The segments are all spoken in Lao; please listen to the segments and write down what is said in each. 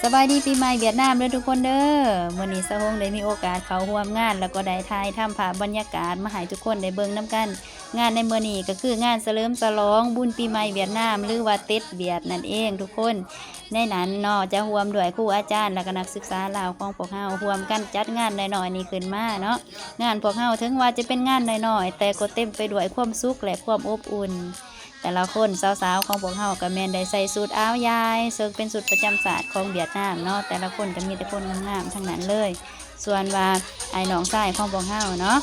ສະບາຍດີປີໃໝ່ຫວຽດນາມເດີທຸກຄົນເດີ. ມື້ນີ້ສາວຫົງໄດ້ມີໂອກາດເຂົ້າຮ່ວມງານ ແລ້ວກໍໄດ້ຖ່າຍທຳພາບບັນຍາກາດມາໃຫ້ທຸກຄົນໄດ້ເບິ່ງນຳກັນ. ງານໃນມື້ນີ້ກໍຄືງານສະເຫຼີມສະຫຼອງບຸນປີໃໝ່ຫວຽດນາມ ຫຼືວ່າເຕັດຫວຽດນັ້ນເອງທຸກຄົນ. ໃນນັ້ນເນາະ ຈະຮ່ວມດ້ວຍຄູອາຈານ ແລ້ວກໍນັກສຶກສາລາວຂອງພວກເຮົາ ຮ່ວມກັນຈັດງານນ້ອຍໆນີ້ຂຶ້ນມາເນາະ. ງານພວກເຮົາເຖິງວ່າຈະເປັນງານນ້ອຍໆ ແຕ່ກໍເຕັມໄປດ້ວຍຄວາມສຸກ ແລະ ຄວາມອົບອຸ່ນ. ແຕ່ລະຄົນສາວໆຂອງພວກເຮົາກໍແມ່ນໄດ້ໃສ່ຊຸດອາວຢາຍ ເຊິ່ງເປັນຊຸດປະຈຳຊາດຂອງຫວຽດນາມເນາະ. ແຕ່ລະຄົນກໍມີແຕ່ຄົນງາມໆທັງນັ້ນເລີຍ. ສ່ວນວ່າອ້າຍນ້ອງຊາຍຂອງພວກເຮົາເນາະ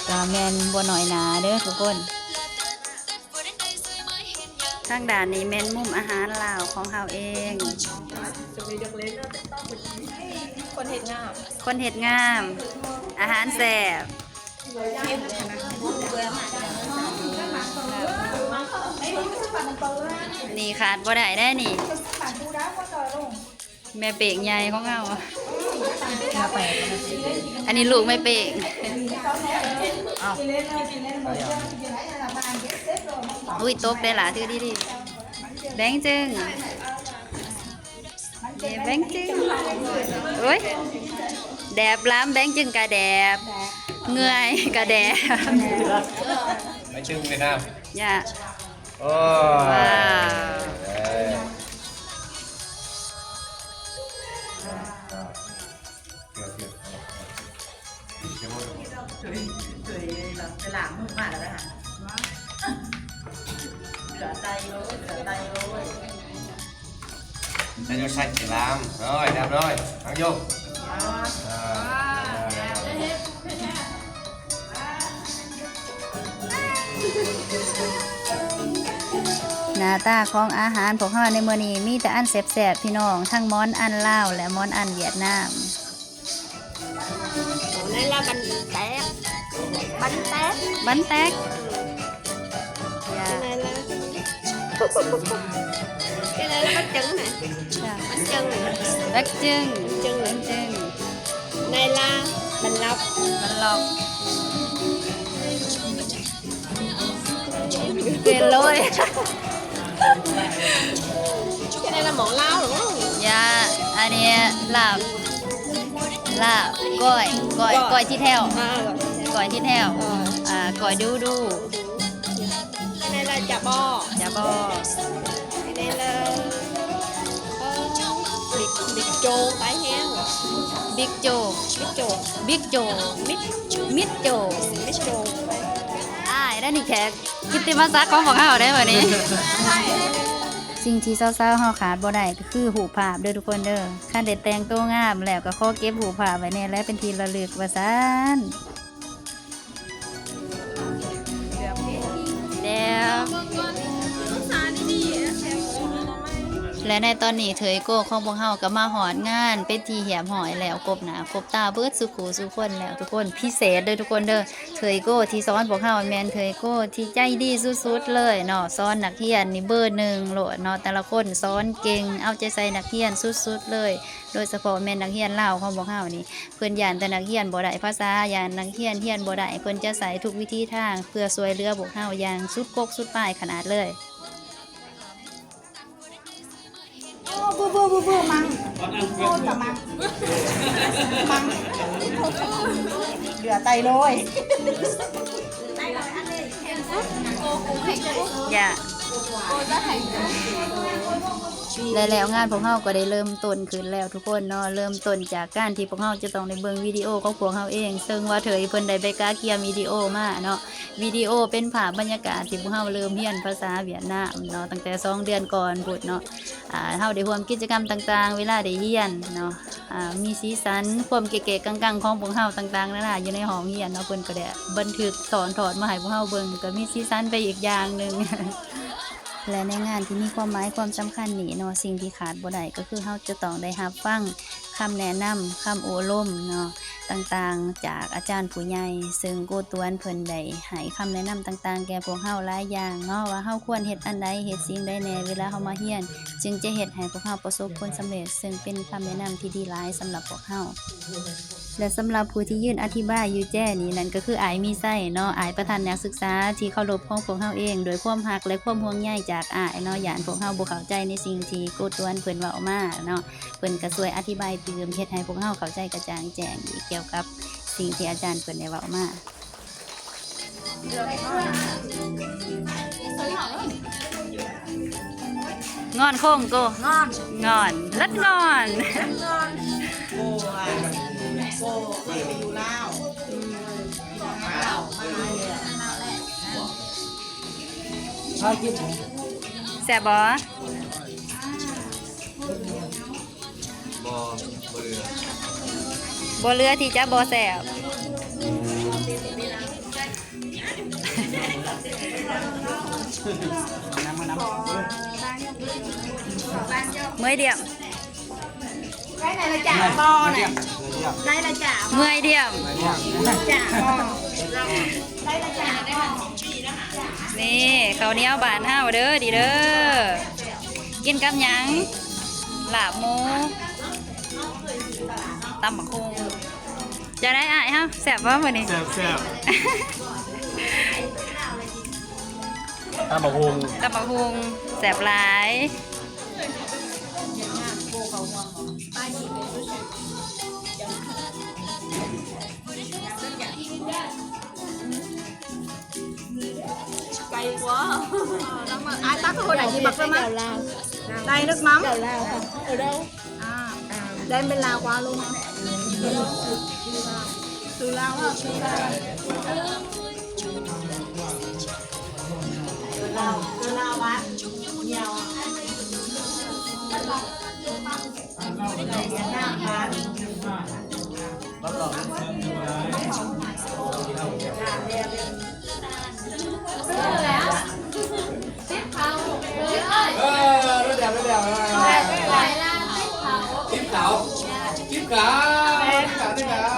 ກໍແມ່ນບໍ່ນ້ອຍໜ້າເດີທຸກຄົນ. ທາງດ້ານນີ້ແມ່ນມຸມອາຫານລາວຂອງເຮົາເອງ. ຄົນເຮັດງາມ ຄົນເຮັດງາມ ອາຫານແຊບ. ນີ້ຂາດບໍ່ໄດ້ເດ້ນີ້ ແມ່ເປ້ງໃຫຍ່ຂອງເຮົາ. ອັນນີ້ລູກແມ່ເປ້ງ. ອຸ້ຍ ຕົກເດ້ຫຼະ ຖືດີໆ. ແບງຈຶງ ແບງຈຶງ ໂອ້ຍ ແດບລຳ ແບງຈຶງກະແດບ ເງື່ອຍກະແດບ. ໄປເຊິ່ງຫວຽດນາມ ຢ່າ ໂອ້ຍ ວ້າວ. ເອີ ເອີ ເອີ ໄປລ້າງມືມາແລ້ວນະ ເຫຼືອໃສ່ໂລດ ເຫຼືອໃສ່ໂລດ. ໃສ່ຢູ່ໃສ່ກິນລາມ ເອີຍ ແຊບເລີຍ ທາງໂຍ ໜ້າຕາຂອງອາຫານພວກເຮົາໃນມື້ນີ້ມີແຕ່ອັນແຊບໆ ພີ່ນ້ອງ ທັງໝອນອັນລາວ ແລະ ໝອນອັນຫວຽດນາມ. ໂອ້ ໄດ້ລະບັນແຕກ ບັນແຕກ ບັນແຕກ ເອີ ຢ່າ ໄດ້ລະ ໄດ້ລະບັນເຈິງນະ ບັນເຈິງ ບັນເຈິງ ບັນເຈິງ ໄດ້ລະບັນລັອກ ບັນລັອກ. ເປັນໂລຍ ເຮັດໄດ້ລະໝໍລາວເນາະ. ຢ່າ ອັນນີ້ລາບ ລາບ ກ້ອຍ ກ້ອຍ ກ້ອຍ ກ້ອຍທີ່ແຖວ ອ່າ ກ້ອຍທີ່ແຖວ ອ່າ ກ້ອຍດູດູ. ເຮັດໄດ້ລະຈະບໍ ຈະບໍ. ເຮັດໄດ້ລະ ເອີ ບິກ ບິກໂຈ ໄປແຮງ ບິກໂຈ ບິກໂຈ ບິກໂຈ ມິດ ມິດໂຈ ມິດໂຈ ໄປແຮງ. ອ້າຍ ແລະນີ້ແຂກ ກິດຕິມະສັກຂອງພວກເຮົາເດ້ມື້ນີ້. ສິ່ງທີ່ສາວໆເຮົາຂາດບໍ່ໄດ້ກໍຄືຮູບພາບເດີທຸກຄົນເດີ. ຄັນໄດ້ແຕ່ງໂຕງາມແລ້ວກໍຂໍເກັບຮູບພາບໄວ້ແດ່ ແລະ ເປັນທີ່ລະລຶກວ່າຊັ້ນ. ແລ້ວ ແລະ ໃນຕອນນີ້ເທີຍໂກ້ຂອງພວກເຮົາກໍມາຮອດງານເປັນທີ່ຮຽບຮ້ອຍແລ້ວ ຄົບໜ້າຄົບຕາເບິດສູ່ຄູ່ສູ່ຄົນແລ້ວທຸກຄົນ. ພິເສດເດີທຸກຄົນເດີ ເທີຍໂກ້ທີ່ສອນພວກເຮົາແມ່ນເທີຍໂກ້ທີ່ໃຈດີສຸດໆເລີຍເນາະ. ສອນນັກຮຽນນີ້ເບີໜຶ່ງໂລດເນາະ ແຕ່ລະຄົນສອນເກັ່ງ ເອົາໃຈໃສ່ນັກຮຽນສຸດໆເລີຍ. ໂດຍສະເພາະແມ່ນນັກຮຽນລາວຂອງພວກເຮົານີ້ ເພິ່ນຢ້ານແຕ່ນັກຮຽນບໍ່ໄດ້ພາສາ ຢ້ານນັກຮຽນຮຽນບໍ່ໄດ້ ເພິ່ນຈະໃຊ້ທຸກວິທີທາງເພື່ອຊ່ວຍເຫຼືອພວກເຮົາຢ່າງສຸດກົກສຸດປາຍຂະໜາດເລີຍ. ໂອ້ ບືໆໆໆ ມັງ ໂອ້ ຕະມັງ ມັງ ເຫຼືອໄຕໂລຍ. ຢ່າ ແລະແລ້ວງານພວກເຮົາກໍໄດ້ເລີ່ມຕົ້ນຂຶ້ນແລ້ວທຸກຄົນເນາະ. ເລີ່ມຕົ້ນຈາກການທີ່ພວກເຮົາຈະຕ້ອງໄດ້ເບິ່ງວິດີໂອຂອງພວກເຮົາເອງ ເຊິ່ງວ່າເທີຍເພິ່ນໄດ້ໄປກະກຽມວິດີໂອມາເນາະ. ວິດີໂອເປັນພາບບັນຍາກາດທີ່ພວກເຮົາເລີ່ມຮຽນພາສາຫວຽດນາມເນາະ ຕັ້ງແຕ່ສອງເດືອນກ່ອນພຸ້ນເນາະ. ອາ ເຮົາໄດ້ຮ່ວມກິດຈະກຳຕ່າງໆ ເວລາໄດ້ຮຽນເນາະ. ອາ ມີສີສັນ ຄວາມເກະໆກັງໆຂອງພວກເຮົາຕ່າງໆນານາຢູ່ໃນຫ້ອງຮຽນເນາະ ເພິ່ນກໍໄດ້ບັນທຶກສອນທອດມາໃຫ້ພວກເຮົາເບິ່ງ ກໍມີສີສັນໄປອີກຢ່າງໜຶ່ງ. ແລະໃນງານທີ່ມີຄວາມໝາຍຄວາມສຳຄັນນີ້ເນາະ ສິ່ງທີ່ຂາດບໍ່ໄດ້ກໍຄືເຮົາຈະຕ້ອງໄດ້ຮັບຟັງຄຳແນະນຳ ຄຳໂອ້ລົມເນາະ ຕ່າງໆຈາກອາຈານຜູ້ໃຫຍ່ ເຊິ່ງໂກຕວນເພິ່ນໄດ້ໃຫ້ຄຳແນະນຳຕ່າງໆແກ່ພວກເຮົາຫຼາຍຢ່າງເນາະ ວ່າເຮົາຄວນເຮັດອັນໃດ ເຮັດສິ່ງໃດແດ່ ເວລາເຮົາມາຮຽນ ຈຶ່ງຈະເຮັດໃຫ້ພວກເຮົາປະສົບຜົນສຳເລັດ ເຊິ່ງເປັນຄຳແນະນຳທີ່ດີຫຼາຍສຳລັບພວກເຮົາ. ແລະ ສຳລັບຜູ້ທີ່ຢືນອະທິບາຍຢູ່ແຈນີ້ ນັ້ນກໍຄືອ້າຍມີໄຊເນາະ, ອ້າຍປະທານນັກສຶກສາທີ່ເຄົາລົບຂອງພວກເຮົາເອງ. ດ້ວຍຄວາມຮັກ ແລະ ຄວາມຫ່ວງໃຍຈາກອ້າຍເນາະ, ຢ້ານພວກເຮົາບໍ່ເຂົ້າໃຈໃນສິ່ງທີ່ໂກຕວນເພິ່ນເວົ້າມາເນາະ, ເພິ່ນກໍຊ່ວຍອະທິບາຍຕື່ມ ເຮັດໃຫ້ພວກເຮົາເຂົ້າໃຈກະຈ່າງແຈ້ງອີກ ກ່ຽວກັບສິ່ງທີ່ອາຈານເພິ່ນໄດ້ເວົ້າມາ. ງອນໂຄງໂກ ງອນ ງອນ ເລິດງອນ ເລິດງອນ ໂກ ໂກ ເຄີຍໄປຢູ່ລາວ ອືມ ແຊບບໍ່? ບໍ່ ບໍ່ເຫຼືອ ບໍ່ເຫຼືອທີ່ຈະບໍ່ແຊບ. ເມື່ອຍດຽມ ໄດ້ລະຈ້າ ບໍ່ນະ ໄດ້ລະຈ້າ ເມື່ອຍດຽມ ຈ້າ ບໍ່ ໄດ້ລະຈ້າ ບໍ່. ນີ້ ເຂົ້າໜຽວບ້ານເຮົາເດີ ດີເດີ. ກິນກັບຫຍັງ? ລາບໝູ ຕຳບັກຫຸ່ງ. ຈັ່ງໃດອ້າຍເຮົາ ແຊບບໍ່ມື້ນີ້? ແຊບໆ ຕຳບັກຫຸ່ງ ຕຳບັກຫຸ່ງ ແຊບຫຼາຍ. ໄກ່ກວ່າ ອາ ຕັກຄົນໃດຊິມັກເລີຍມາ ໄດ້ນຶກມັງ ເຈົ້າລາວ ອ່າ ໄດ້ເປັນລາວກວ່າລົງ ຄືລາວ ຄືລາວ ຄືລາວ ຄືລາວ ຫວານ ໜຽວ. ເອີ ແລ້ວແລ້ວ ຕິບເຂົາ ຕິບເຂົາ ຕິບເຂົາ ຕິບເຂົ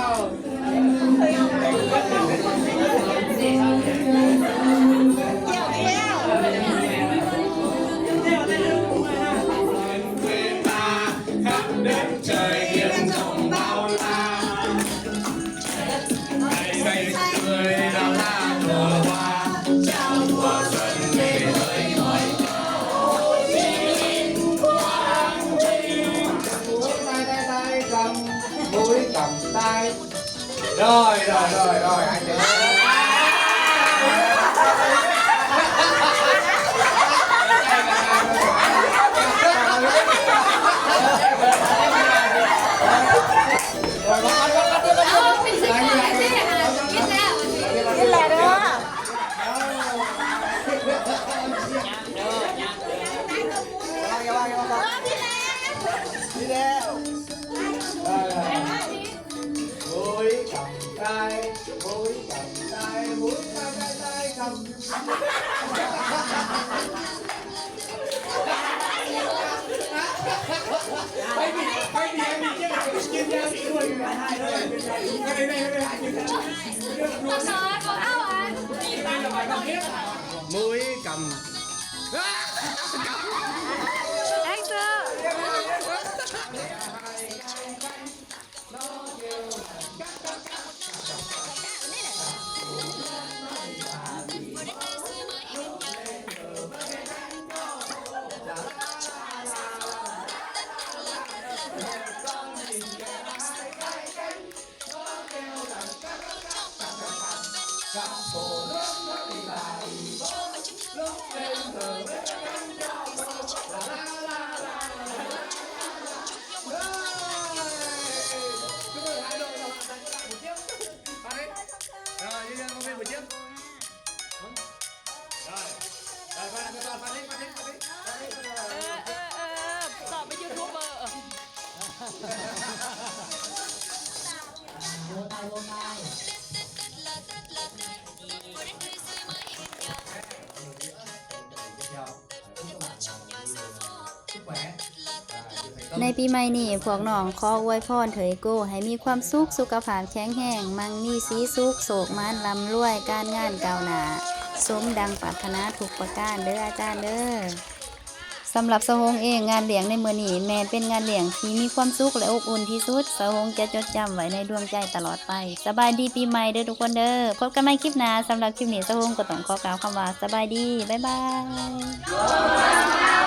າ. ໃນປີໃໝ່ນີ້ ພວກນ້ອງຂໍອວຍພອນເທີຍໂກໃຫ້ມີຄວາມສຸກ, ສຸຂະພາບແຂງແຮງ, ມັ່ງມີສີສຸກ, ໂຊກໝານ, ລ່ຳລວຍ, ການງານກ້າວໜ້າ, ສົມດັ່ງປາດຖະໜາທຸກປະການເດີອາຈານເດີ. ສຳລັບສາວຫົງເອງ, ງານລ້ຽງໃນມື້ນີ້ແມ່ນເປັນງານລ້ຽງທີ່ມີຄວາມສຸກ ແລະ ອົບອຸ່ນທີ່ສຸດ. ສາວຫົງຈະຈົດຈຳໄວ້ໃນດວງໃຈຕະຫຼອດໄປ. ສະບາຍດີປີໃໝ່ເດີ້ທຸກຄົນເດີ້. ພົບກັນໃໝ່ຄລິບໜ້າ. ສຳລັບຄລິບນີ້ ສາວຫົງກໍຕ້ອງຂໍກ່າວຄຳວ່າ ສະບາຍດີ. ບາຍບາຍ.